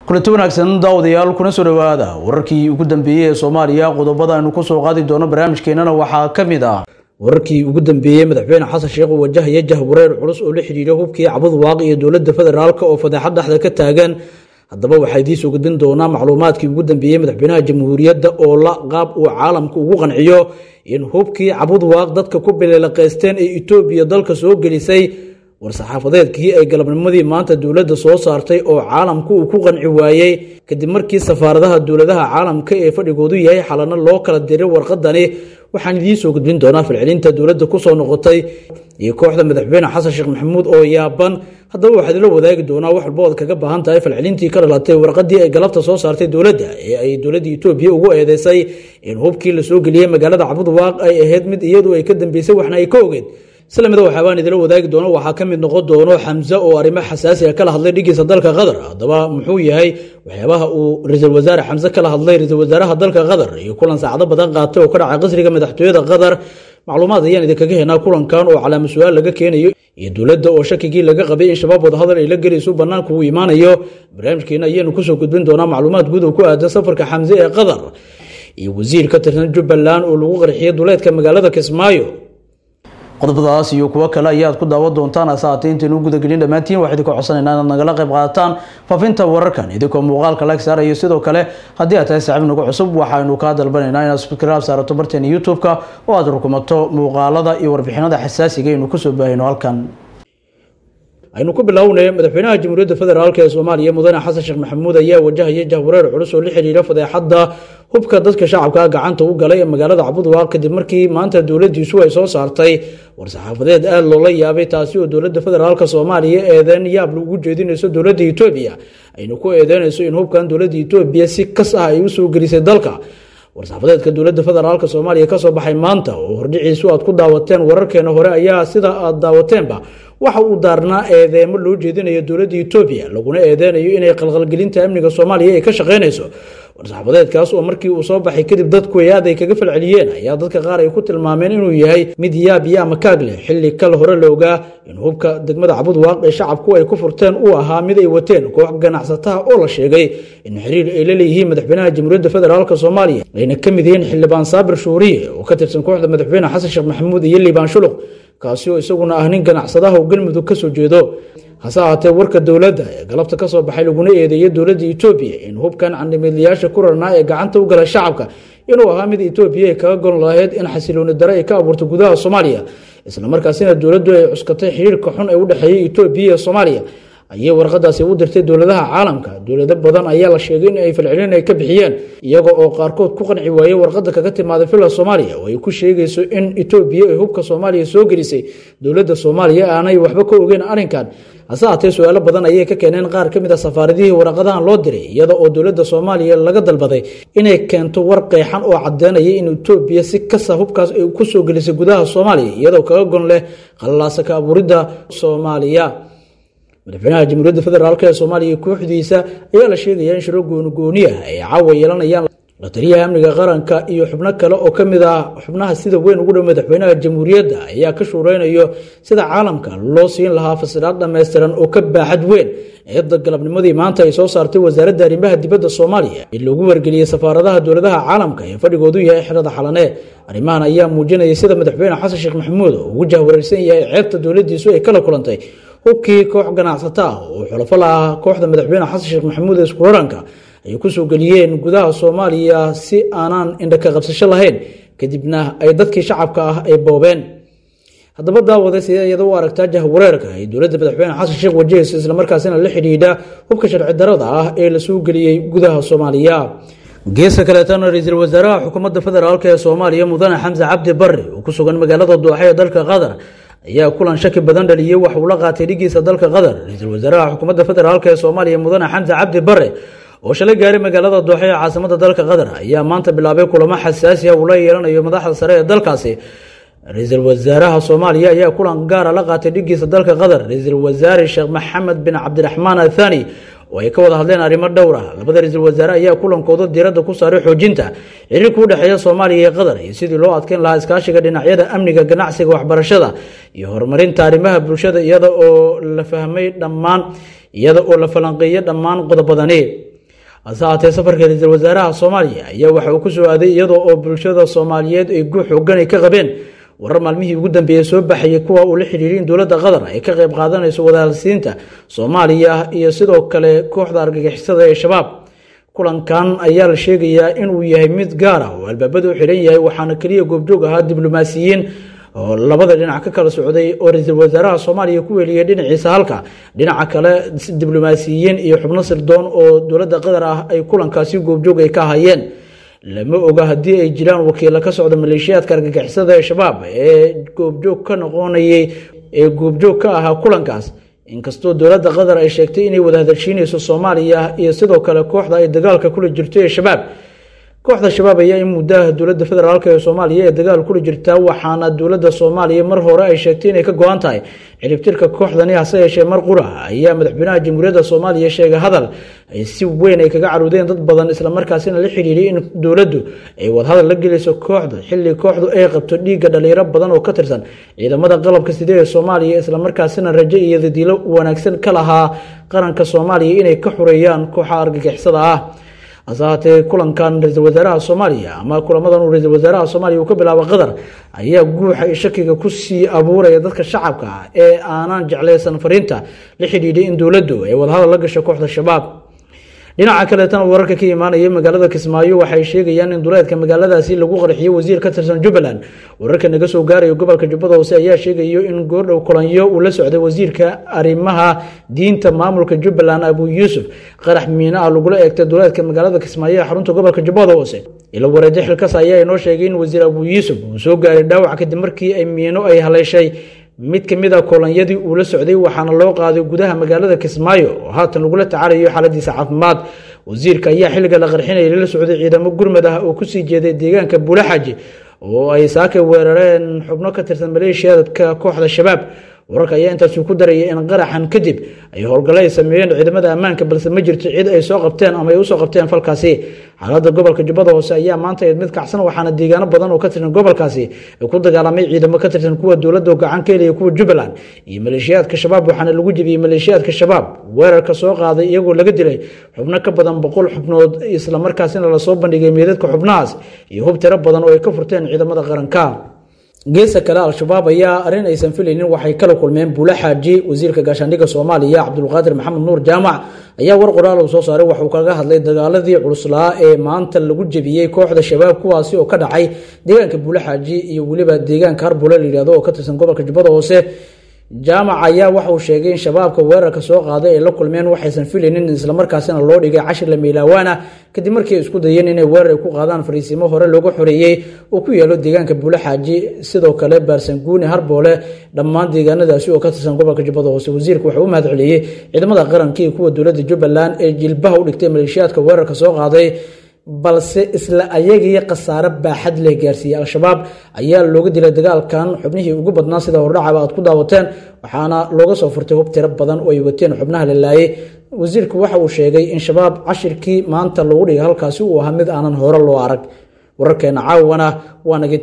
Kulanti wanaagsan daawadayaal, kuna soo dhawaada wararkii ugu dambeeyey ee Soomaaliya. Qodobada aynu kusoo qaadi doono barnaamijkeenana waxaa ka mid ah wararkii ugu dambeeyey madaxweyne Xasan Sheekh uu wajahaya jahwareer culus oo la xidhiidha hubkii Cabudwaaq iyo dowladda federaalk oo fadeexad dhexda ka taagan. Haddaba waxaa idiin soo gudbin doonaa macluumaadkii ugu dambeeyey madaxweynaha jamhuuriyadda oo la qaab uu caalamka ugu qanciyo in hubkii Cabudwaaq dadka ku bilileqaysteen ee Itoobiya dalka soo gelisay. War-saxaafadeedkii ay galabnimadii maanta dowladda soo saartay oo caalamku uu ku qanci waayey kadib markii safaaradaha dowladaha caalamka ee fadhigoodu yahay xalano loo kala diray warqadani, waxaan idiin soo gudbin doonaa falcelinta dowladda kusoo noqotay iyo kooxda madaxweyne Xasan Sheekh Maxamuud oo yaaban. Haddaba waxaad ila wadaagi doonaa wax walba ood kaga baahan tahay falcelintii ka dhalatay warqadii ay galabta soo saartay dowladda ee ay dowladda Itoobiya ugu eedeysay in hubkii lasoo geliyey magaalada Cabudwaaq ay ahayd mid iyadu ay ka dambeysay waxna ay ka ogeed. Isla mida waxyaabaan idila wadaagi doono waxaa ka mid noqon doono Xamse oo arrimo xasaasi ah kala hadlay dhigiisa dalka Qatar. Haddaba muxuu yahay waxyaabaha uu ra-iisul wasaare Xamse kala hadlay ra-iisul wasaaraha dalka Qatar iyo kulan saacado badan qaatay oo ka dhacay qasriga madaxtooyada Qatar? Macluumaad ayaan idinkaga helnaa kulankan oo calaama su-aal laga keenayo iyo dowladda oo shakigii laga qabay in Shabaab wadahadal ay la gelayso banaanka uu imaanayo. Barnaamijkeena ayaanu kusoo gudbin doonaa macluumaad guud oo ku aadan safarka Xamse ee Qatar iyo wasiir ka tirsan Jubbaland oo lagu qarxiyay duleedka magaalada Kismaayo. Qodobadaas iyo kuwo kale ayaad ku daawan doontaan. Asaatee intaynu gudagelin, dhammaantiin waxaa idinka codsanaynaa inaad nagala qayb qaadataan faafinta wararkan idinkoo muuqaalka like saarayo. Sidoo kale haddii aad tahay saaxiib nagu cusub, waxaynu kaa dalbanaynaa inaad subscribe saarato barteena YouTube-ka oo aad rukumato muuqaalada iyo warbixinada xasaasiga aynu kusoo baahayno halkan. Aynu ku bilownay, madaxweynaha jamhuuriyadda federaalk ee Soomaaliya mudane Xasan Sheekh Maxamuud ayaa wajahaya jahwareer culus oo la xiriira fadeexadda hubka dadka shacabka gacanta u galay ee magaalada Cabudwaaq, kadib markii maanta dowladdiisu ay soo saartay war-saxaafadeed aada loola yaabay, taasi oo dowladda federaalk Soomaaliya eedeyn yaab lagu jeedinayso dowladda Itoobiya, ayna ku eedeynayso in hubkan dowladda Itoobiya si kas ah ay usoo gelisay dalka. War-saxaafadeedka dowladda federaalk Soomaaliya kasoo baxay maanta oo hordhiciisu aad ku daawateen wararkeena hore ayaa sida aad daawateenba waxa uu daarnaa eedeemo loo jeedinayo dowladda Itoobiya, laguna eedeynayo inay qalqalgelinta amniga Soomaaliya ay ka shaqeynayso. War-saxaafadeedkaas oo markii uu soo baxay kadib dadku ay aad ay kaga falceliyeen ayaa dadka qaar ay ku tilmaameen inuu yahay mid yaab iyo ama kaag leh, xilli kal hore loogaa in hubka degmada Cabudwaaq ee shacabku ay ku furteen uu ahaa mid ay wateen koox ganacsataha oo la sheegay in xiriir ay la leeyihiin madaxweynaha jamhuuriyadda federaalk Soomaaliya, ayna ka mid yihiin xildhibaan Saabir Shuuriye oo ka tirsan kooxda madaxweyne Xasan Sheekh Maxamuud iyo Liibaan Shuluq, kaasi oo isaguna ah nin ganacsadaha oo Galmudug kasoo jeedo. Hase ahaatee warka dowladda ee galabta kasoo baxay laguna eedeeyay dowladda Itoobiya in hubkan candhimidlayaasha ku rarnaa ee gacanta u gala shacabka inuu ahaa mid Itoobiya ay kaga gon lahayd in xasilooni dare ay ka abuurto gudaha Soomaaliya, islamarkaasina dowladdu ay cuskatay xiriirka xun ee u dhexeeyay Itoobiya iyo Soomaaliya, ayay warqadaasi u dirtay dowladaha caalamka. Dowlado badan ayaa la sheegay in ay falcelin ay ka bixiyeen, iyaga oo qaarkood ku qanci waayey warqadda kaga timaaday Villa Soomaaliya oo ay ku sheegayso in Itoobiya ay hubka Soomaaliya soo gelisay, dowladda Soomaaliya aanay waxba ka ogeyn arrinkan. Hase haatee su-aalo badan ayay ka keeneen qaar ka mid a safaaradihii warqadahan loo diray, iyada oo dowladda Soomaaliya laga dalbaday inay keento war qeexan oo caddeynaya in Itoobiya si kasta hubkaas ay ku soo gelisay gudaha Soomaaliya iyadoo kaga gon leh qallalaasa ka abuuridda Soomaaliya. Madaxweynaha jamhuuriyadda federaalk ee Soomaaliya iyo kooxdiisa ayaa la sheegaya in shiro goonigooni ah ay caawa yeelanayaan la taliyaha amniga qaranka iyo xubno kale oo ka mid ah xubnaha sida weyn ugu dhow madaxweynaha jamhuuriyadda ayaa ka shuureynayo sida caalamka loo siin lahaa fasilaad dhammaystiran oo ka baaxad weyn eedda galabnimadii maanta ay soo saartay wasaaradda arrimaha dibadda Soomaaliya ee lagu wargeliyey safaaradaha dowladaha caalamka ee fadhigoodu yahay xerada Xalane. Arrimahan ayaa muujinaya sida madaxweyne Xasan Sheekh Maxamuud ugu jahwareersan yahay ceebta dowladdiisu ay kala kulantay hubkii koox ganacsata ah oo xulafo la ah kooxda madaxweyne Xasan Sheekh Maxamuud ee isku-raranka ay kusoo geliyeen gudaha Soomaaliya si aanaan indhaka qabsasho lahayn, kadibna ay dadkii shacabka ah ay boobeen. Haddaba daawada, sidee iyada u aragtaa jahwareerka ay dowladda madaxweyne Xasan Sheekh wajahayso, islamarkaasina la xidhiidha hubka sharci darada ah ee lasoo geliyey gudaha Soomaaliya? Geeska kaleetana, ra-iisul wasaaraha xukuumadda federaalk ee Soomaaliya mudane Xamse Cabdi Barre oo ku sugan magaalada Dooxa ee dalka Qatar ayaa kulan shaki badan dhaliyey waxa uu la qaatay dhigiisa dalka Qatar. Ra-iisul wasaaraha xukuumadda federaalk ee Soomaaliya mudane Xamse Cabdi Barre oo shalay gaaray magaalada Dooxa ee caasimada dalka Qatar ayaa maanta bilaabay kulamo xasaasi ah uu la yeelanayo madaxda sare ee dalkaasi. Ra-iisul wasaaraha Soomaaliya ayaa kulan gaara la qaatay dhigiisa dalka Qatar, ra-iisul wasaare Sheekh Maxamed bin Cabdiraxmaan Athani, oo ay ka wada hadleen arrimo dhowr ah. Labada ra-iisul wasaare ayaa kulankooda diiradda ku saaray xoojinta xiriirka u dhexeeya Soomaaliya iyo Qatar iyo sidii loo adkeyn lahaa iskaashiga dhinacyada amniga, ganacsiga, waxbarashada iyo horumarinta arrimaha bulshada, iyada oo la fahmay dhammaan, iyada oo la falanqeeyay dhammaan qodobadani. Hase haatee safarka ra-iisul wasaaraha Soomaaliya ayaa waxa uu ku soo aaday iyadoo oo bulshada Soomaaliyeed ay guux xoogan ay ka qabeen warar maalmihii ugu dambeeyey soo baxayay, kuwa uu la xiriiray in dowladda Qatar ay ka qayb qaadanayso wadahadalsiinta Soomaaliya iyo sidoo kale kooxda argagixisada ee Shabaab. Kulankan ayaa la sheegayaa inuu yahay mid gaar ah oo albaabada u xiran yahay, waxaana keliya goobjoog ahaa diblomaasiyiin oo labada dhinac ka kala socday oo ra-iisul wasaaraha Soomaaliya ku weeliyay dhinaciisa, halka dhinaca kale diblomaasiyiin iyo xubno sirdoon oo dowladda Qatar ah ay kulankaasi goobjoog ay ka hayeen. Lama oga haddii ay jiraan wakiilo ka socda maleeshiyaadka argagixisada ee Shabaab ee goobjoog ka noqonayay ee goobjoog ka ahaa kulankaas, inkastoo dowladda Qatar ay sheegtay inay wadahadalshiinayso Soomaaliya iyo sidoo kale kooxda ay dagaalka kula jirto ee Shabaab. Kooxda Shabaab ayaa in muddaha dowladda federaalk ee Soomaaliya ee dagaal kula jirtaa, waxaana dowladda Soomaaliya mar hore ay sheegtay inay ka go-an tahay ciribtirka kooxdani. Hase yeeshee mar qura ayaa madaxweynaha jamhuuriyadda Soomaaliya sheegay hadal ay si weyn ay kaga caruudeen dad badan, islamarkaasina la xiriiriyay in dowladdu ay wadahadal la gelayso kooxda, xilli kooxdu ay qabto dhiigga dhalinyaro badan oo ka tirsan ciidamada qalabka side ee Soomaaliya, islamarkaasina rajo iyo dadiilo wanaagsan ka lahaa qaranka Soomaaliya inay ka xureeyaan kooxa argagixisada ah. Hase haatee kulankan ra-iisul wasaaraha Soomaaliya ama kulamadan uu ra-iisul wasaaraha Soomaaliya uu ka bilaabo Qatar ayaa guuxa iyo shakiga kusii abuuraya dadka shacabka ah ee aanan jeclaysan fariinta la xidhiidhay in dowladdu ay wadahadal la gasho kooxda Shabaab. Dhinaca kaleetana wararka ka imaanaya magaalada Kismaayo waxay sheegayaan in duleedka magaaladaasi lagu qarxiyey wasiir ka tirsan Jubbaland. Wararka naga soo gaaraya gobolka Jubbada Hoose ayaa sheegayo in goordhow kulanyo uu la socday wasiirka arrimaha diinta maamulka Jubbaland Abu Yuusuf qarax miino ah lagula eegtay duleedka magaalada Kismaayo ee xarunta gobolka Jubbada Hoose. Ilo wareedyo xilkas ayaa inoo sheegay in wasiir Abu Yuusuf uu soo gaaray dhaawac kadib markii ay miino ay haleeshay mid ka mid a kolonyadii uu la socday, waxaana loo qaaday gudaha magaalada Kismaayo oo haatan lagula tacaalayo xaaladiisa caafimaad. Wasiirka ayaa xilliga la qarxinayay la socday ciidamo gurmad ah oo kusii jeeday deegaanka Buulaxaaji oo ay saakay weerareen xubno ka tirsan maleeshiyadka kooxda Shabaab. Wararka ayaa intaasi ku daraya in qaraxan kadib ay howlgalle ay sameeyeen ciidamada ammaanka, balse ma jirto cid ay soo qabteen ama ay usoo qabteen falkaasi. Xaaladda gobolka Jubbada Hoose ayaa maanta ayd mid kacsan, waxaana deegaano badan oo ka tirsan gobolkaasi ay ku dagaalamay ciidamo ka tirsan kuwa dowladda oo gacan ka helaya kuwa Jubbaland iyo maleeshiyaadka Shabaab, waxaana lagu jebiyey maleeshiyaadka Shabaab weerarka soo qaaday iyagoo laga dilay xubno ka badan 100 xubnood, islamarkaasina lasoo bandhigay meedadka xubnahaas iyo hub tiro badan oo ay ka furteen ciidamada qaranka. Geesa kale Al-Shabaab ayaa arrin aysan filaynin waxay kala kulmeen Buule Xaaji. Wasiirka gaashaandhigga Soomaaliya Cabdulqaadir Maxamed Nuur Jaamac ayaa war qoraal uu soo saaray waxuu kaga hadlay dagaaladii culuslaa ee maanta lagu jebiyey kooxda Shabaab, kuwaasi oo ka dhacay deegaanka Buule Xaaji iyo weliba deegaanka Harbule la yidhahdo oo ka tirsan gobolka Jubbada Hoose. Jaamac ayaa waxa uu sheegay in Shabaabka weerarka soo qaaday ay la kulmeen waxaysan filaynin, islamarkaasina loo dhigay cashir la miilaawaana kadib markii ay isku dayeen inay weerar ay ku qaadaan fariisimo hore looga xoreeyey oo ku yaalo deegaanka Buule Xaaji, sidoo kale Baarsanguuni, Harboole, dhammaan deegaanadaasi oo ka tirsan gobolka Jubbada Hoose. Wasiirku wuxuu u mahad celiyey ciidamada qaranka iyo kuwa dowladda Jubbaland ee jilbaha u dhigtay maleeshiyaadka weerarka soo qaaday, balse isla ayagii khasaare baaxad leh gaarsiiyey. Al-Shabaab ayaa looga dilay dagaalkan xubnihii ugu badnaa sida hordhacaba aad ku daawateen, waxaana looga soo furtay hub tiro badan oo ay wateen xubnaha la laayay. Wasiirku waxa uu sheegay in Shabaab cashirkii maanta lagu dhigay halkaasi uu ahaa mid aanan hore loo arag. Wararkeena caawana waa naga.